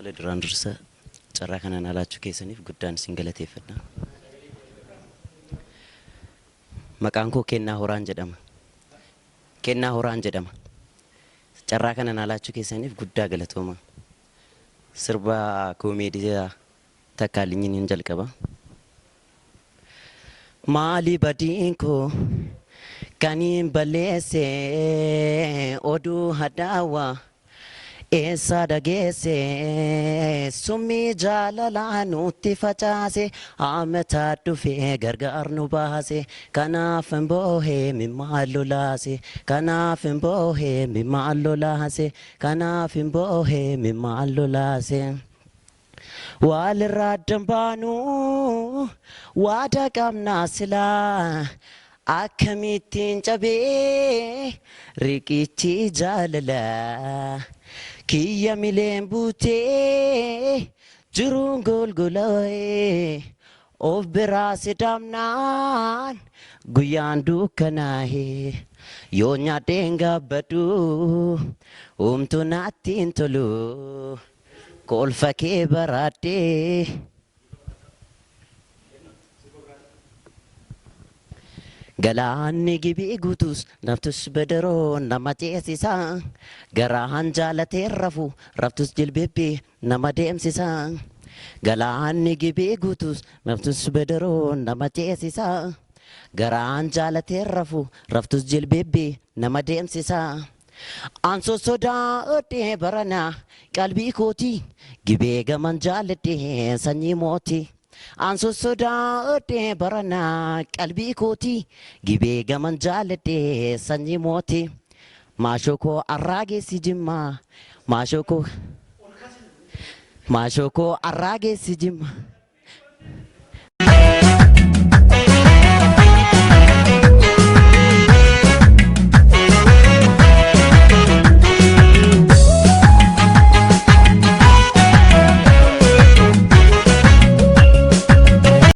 Tole, duraan dursa carraa kanaan alaachuu keessaniif guddaan isin galateeffadha. Maqaan koo Kennaa Horaan jedhama. Kennaa Horaan jedhama. Carraa kanaan alaachuu keessaniif guddaa galatooma. Sirba koomeedii takkaalinyiin hin jalqaba. Maali badiin koo kan hin balleesse, oduu hadhaawaa eessa dhageesse, summii jaalalaa nutti facaase, amataa dhufee gargaar nu baase, kanaaf hin boohee mimmaan lolaase, kanaaf hin boohee mimmaan lolaase, kanaaf hin boohee mimmaan lolaase. Walirraa dambaanuu waadaa qabnaa, silaa akkamittiin cabee riqichi jaalala kiyya mileen buutee jiruun golgola'ee of biraa sidamnaan guyyaan dukkanaa'e, yoo nyaadheen gaabbadhu humtu natti hin tolu, kolfa kee baraadhee. Galaanni gibii guutus naftus bedaroo nama ceesisa. Garaan jaalatee rafu raftus jilbibbi nama deemsisa. Galaanni gibii guutus naftus bedaroo nama ceesisa. Garaan jaalatee rafu raftus jilbibbi nama deemsisa. Anso sodaadhee barana qalbii kooti, gibee gaman jaaladhee sanyii mooti. Anso sodaadhee barana qalbii kooti, gibee gaman jaaladhee sanyii mooti. Maashoo koo arraageessi jimmaa, maashoo koo, maashoo koo arraageessi jimmaa.